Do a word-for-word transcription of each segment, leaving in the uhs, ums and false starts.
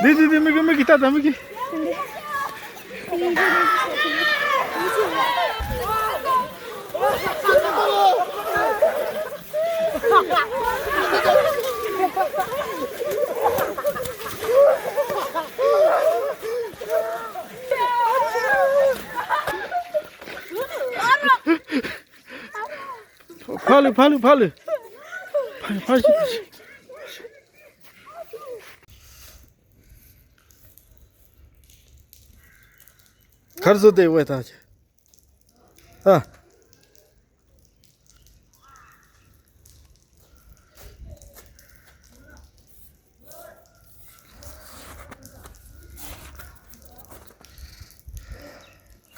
འདི་འདི་འདི་མིག་གི་མིག་གི་ལྟ་ད་མིག་གི། ཕ་ལུ་ཕ་ལུ་ཕ་ལུ། ཕ་ཕ་ཞིག་ཕ་ཞིག། གར་སོང་སྟེ་བས་ད་ཁྱེད། ཨ།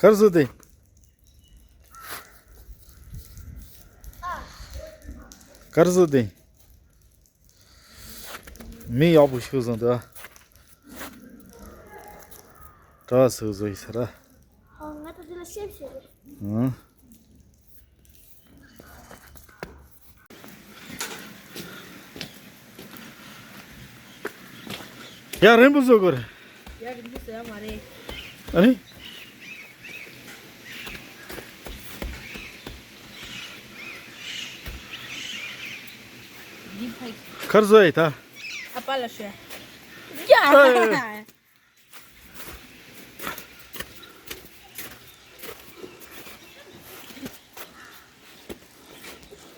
གར་སོང་སྟེ། གར་སོང་སྟེ། མི་ཡག་པོ་ཞིག་བཟུང་འདུག་ཨ། གྲྭ་བ་ཟིག་བཟོ་ཡི་ཟེར་ཨ། ཨོ། ང་ད་དེ་ལ་ཤེས་ཤེས་རེད། ཨང་། ཡ་རིང་པོ་བཟོ་དགོས་རེད། ཡ་རིང་པོ་བཟོ་ཡ་མ་རེད། ཨ་ནི། འདི་ཕ་གི། གར་བཟོ་ཡི་ད། ཨ་ཕ་ལ་ཤོད། ཡ། ཨེ།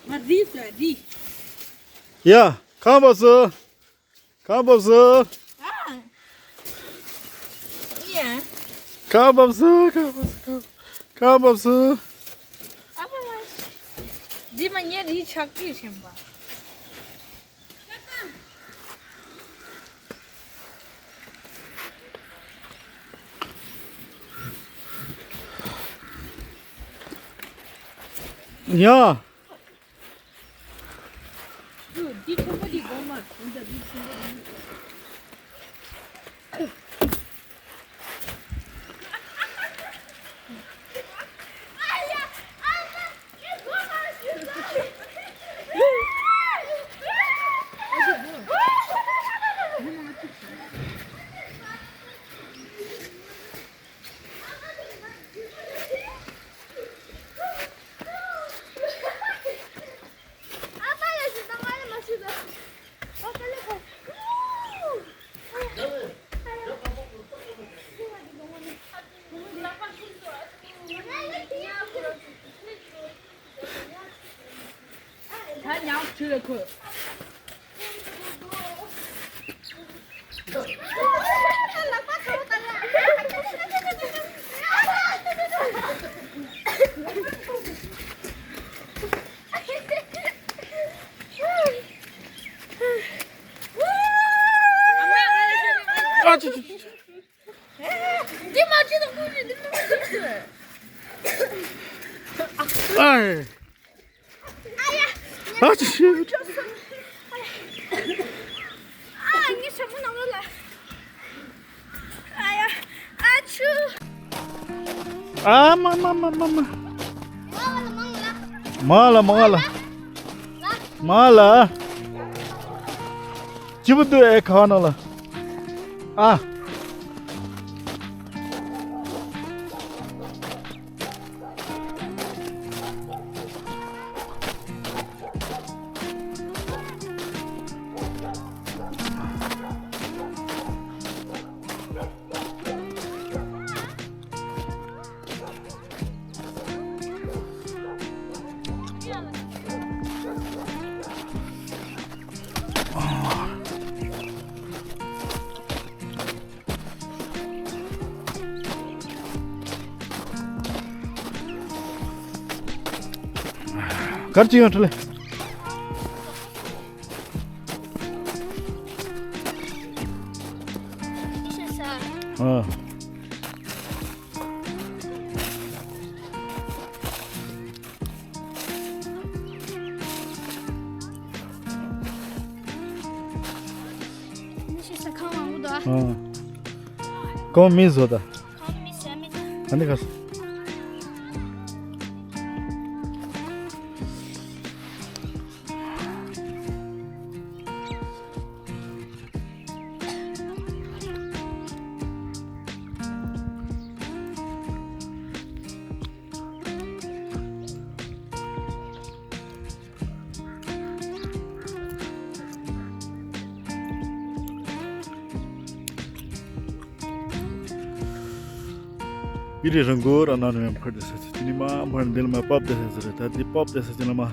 ང་རི་སོ་རི། ཡ། ཁམས་པ་སུ། ཁམས་པ་སུ། ཨ། ཡ། ཁམས་པ་སུ། ཁམས་པ་སུ། ཁམས་པ་སུ། ཨ་ཕ་ལ། འདི་མ་ཉེ་རི་ཆག་གི་ཞེན་པ། ཡ། འདི་ཆེན་པོ་འདི་སྒོ་མ། འདི་ཆེན་པོ་འདི། ད་ཉག་ཆུ་ལ་ཁོ། ཨ་ཙི་ཙི་ཙི། འདི་མ་བྱེད་དང་ཁོང་ནི་འདི་མ་བྱེད་ཟེར། ཨ་ཡ། ཨ་ཙི། ཨ་ངའི་ཞྭ་མོ་ནང་ལོགས་ལ། ཨ་ཡ། ཨ་ཆུ། ཨ་མ་མ་མ་མ་མ། མ་ལ་མ་ལ། མ་ལ། སྐྱིད་པོ་འདུག་ཨེ་ཁ་ནང་ལ། ཨ། གར་ཅི་ཡོང་ཁྲི་ལེ། ཨ། ཨ། གང་མི་བཟོ་ད། གང་མི་བཟོ་མི་ད། ཨ་ནི་ག་ས། པི་རི་རང་གོ་ར་ན་ནུ་ཡང་ཕར་དེ་ས་ཆ་ཅི་ནི་མ་ཕར་འདི་ལ་མ་པབ་དེ་ས་ཆ་རེད། ད་དེ་པབ་དེ་ས་ཆ་ལ་མ།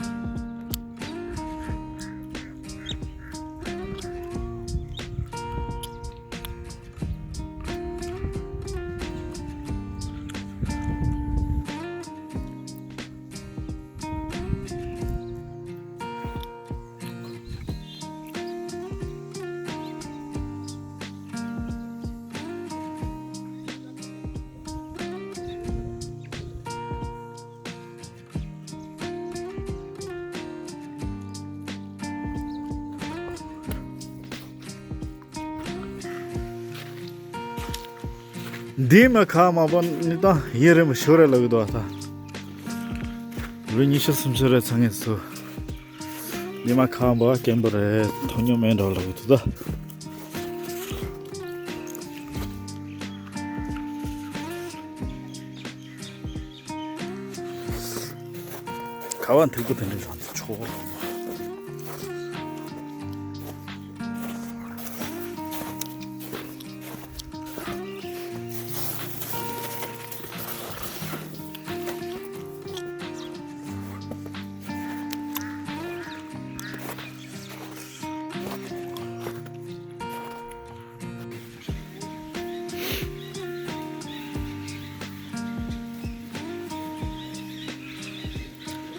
འདི་མ་ཁ་མ་པོ་ནི་ད་ཡེ་རེ་མ་ཤོར་རེ་ལ་གི་དོ་ད། ལོ་ཉི་ཤུ་སུམ་ཅུ་རེ་ཚང་ངེ་སུ། འདི་མ་ཁ་མ་པོ་སྐྱེན་པོ་རེ་ཐོ་ཉོ་མེད་འགྲོ་ལ་གི་དོ་ད། ཁ་བ་མཐུག་པོ་དེ་འདྲ་བཞག་ཚེ་ཆོག་པོ་རང་མ།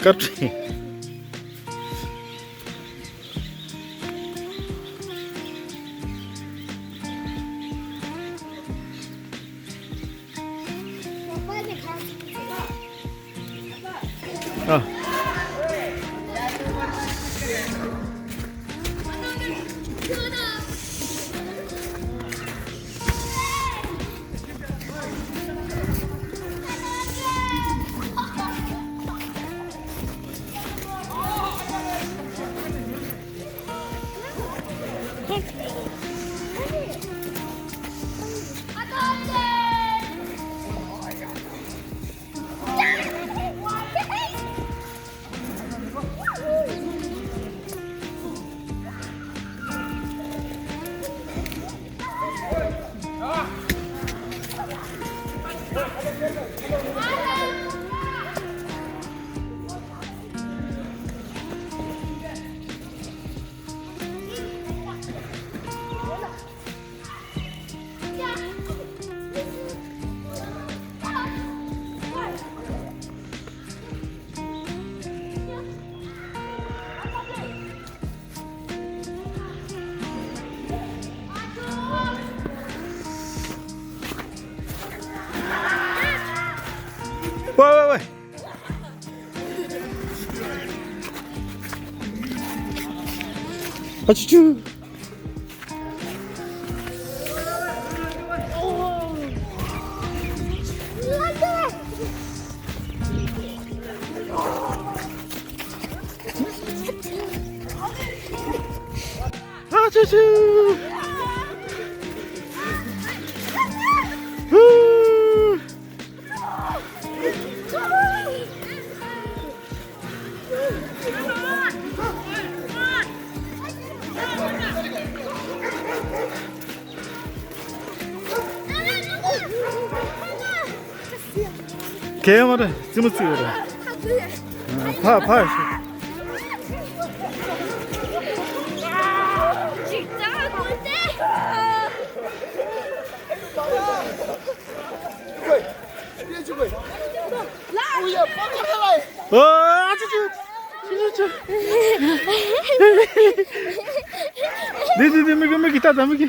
སྐར་ཁྲི། ཨ།喂喂喂！啊啾啾！啊啾啾！ གལ་མ་རེད། རྩེད་མོ་རྩེ་ཡོད་རེད། ཕ་ཕ་ཞིག་ཨ་ཅི་ཅི། ཅི་ཅི་ཅི། འདི་འདི་འདི་མིག་གི་མིག་གི་ལྟ་ད་མིག་གི།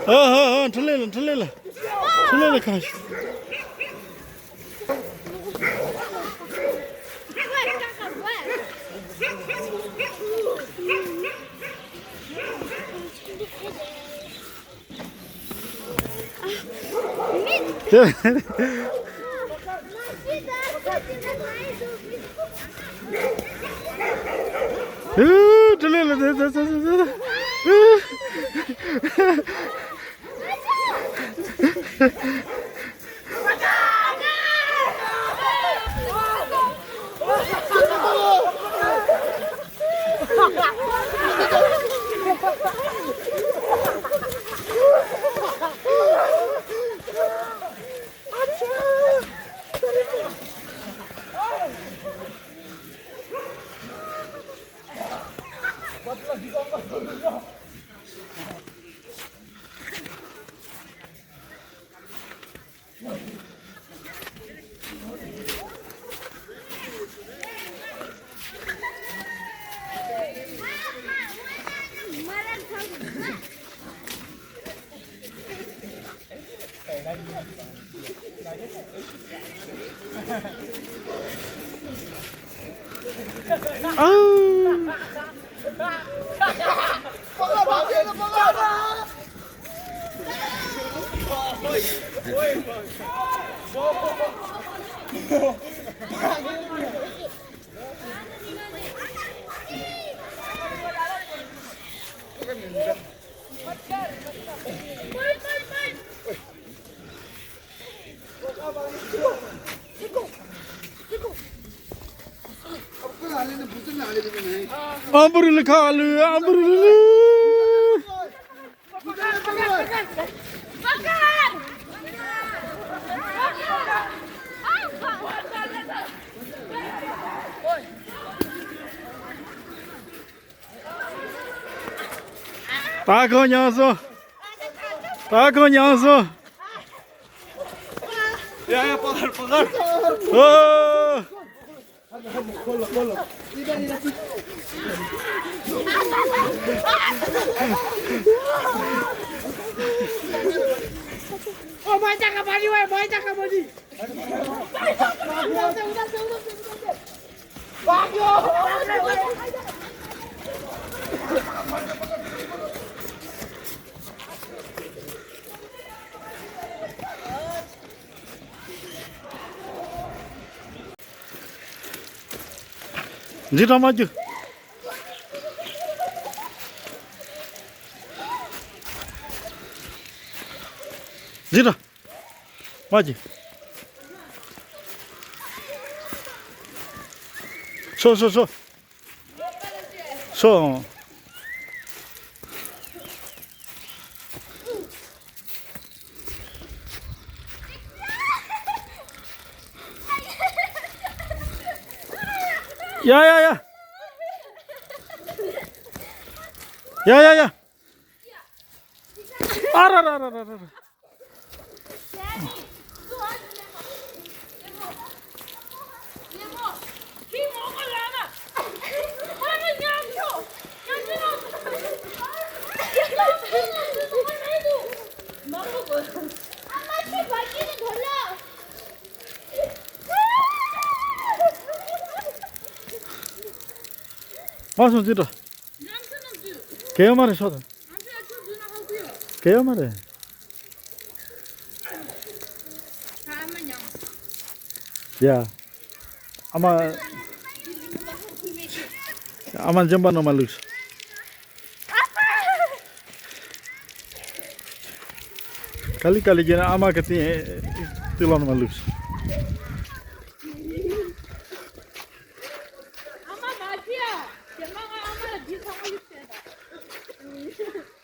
ཨ་ཧ་ཧ། འཕྲིན་ལས་ལ་འཕྲིན་ལས་ལ། འཕྲིན་ལས་ལ་ཁ་ཤས། ཨམ་བུ་རི་ལི་ཁ་ལུ་ཨམ་བུ་རི་ལི་ལི། ད་གང་མྱངས་སོང་། ད་གང་མྱངས་སོང་། ཡ་ཡ་པ་གར་པ་གར། ཨོ། ཨོ་མ་ཅག་ག་པ་རི་ཝེ་མ་ཅག་ག་པ་རི། འཇིགས་སྐྲག་མ་རྒྱུག་འཇིགས་སྐྲག་མ་རྒྱུག་སོ་སོ་སོ། སོང་། ཡ་ཡ་ཡ། ཡ་ཡ་ཡ། ཨ་ར་ར་ར་ར་ར། མ་སོང་ཅི་འདྲ། གལ་ཡོད་མ་རེད་ཤོག་དང་། གལ་ཡོད་མ་རེད། ཡ། ཨ་མ། ཨ་མ་འཇམ་པ་ནང་མ་ལུགས། ག་ལི་ག་ལི་གྱེན་ཨ་མ་ག་ཏི་ཏི་ལོ་ནང་མ་ལུགས། ཨ་མ་མ་ཁྱི་ཡ། ཁྱེད་མ་ང་ཨ་མ་ལ་འདི་ཚང་མ་ཡིག་བཤད་ད།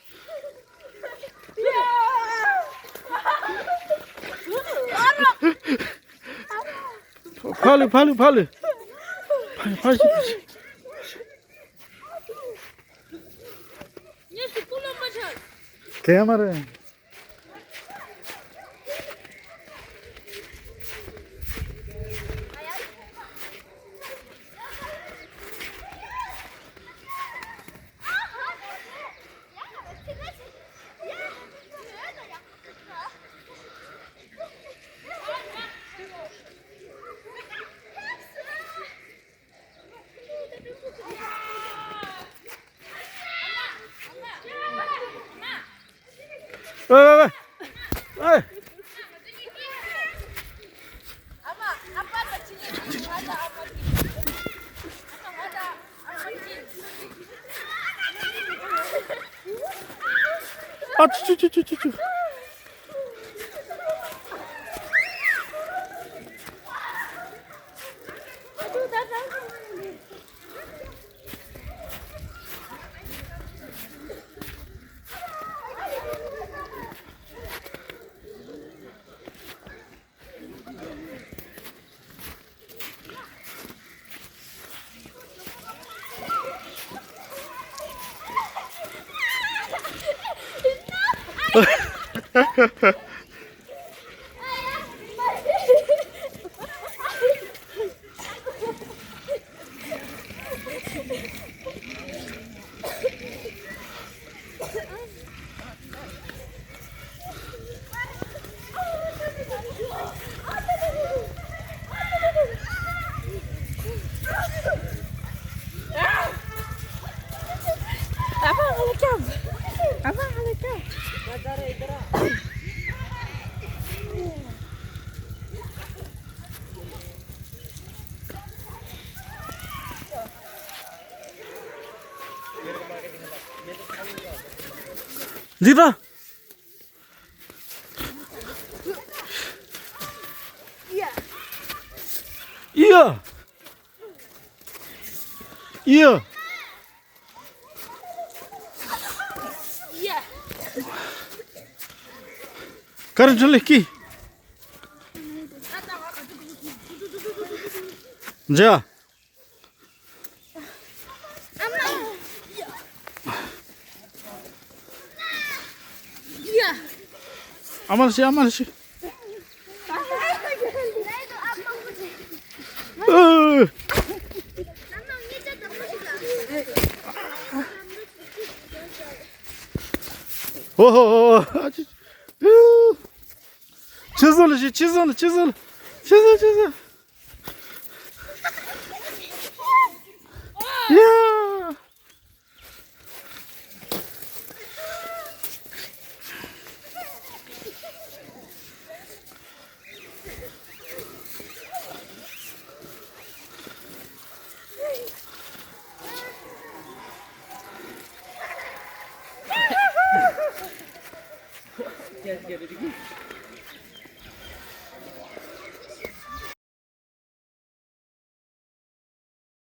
ཕ་ལུ་ཕ་ལུ་ཕ་ལུ། ཕ་ཕ་ཞིག་ཕ་ཞིག་གས་མ་རེད། ཨེ། ཨེ། ཨ་ཆུ་ཆུ་ཆུ་ཆུ་ཆུ། འདི་ད། ཡ། ཡ། གར་འཕྲིན་ལས་ཀྱི། འཇའ། ཨ་མར་ཤི། ཨ་མར་ཤི། ཨོ། ཧོ་ཧོ་ཧོ། ཨ་ཅི། ཨུ། ཆི་ཟིག་ལ་ཤི། ཆི་ཟིག་ལ། ཆི་ཟིག་ལ། ཆི་ཟིག་ཆི་ཟིག་ཡ།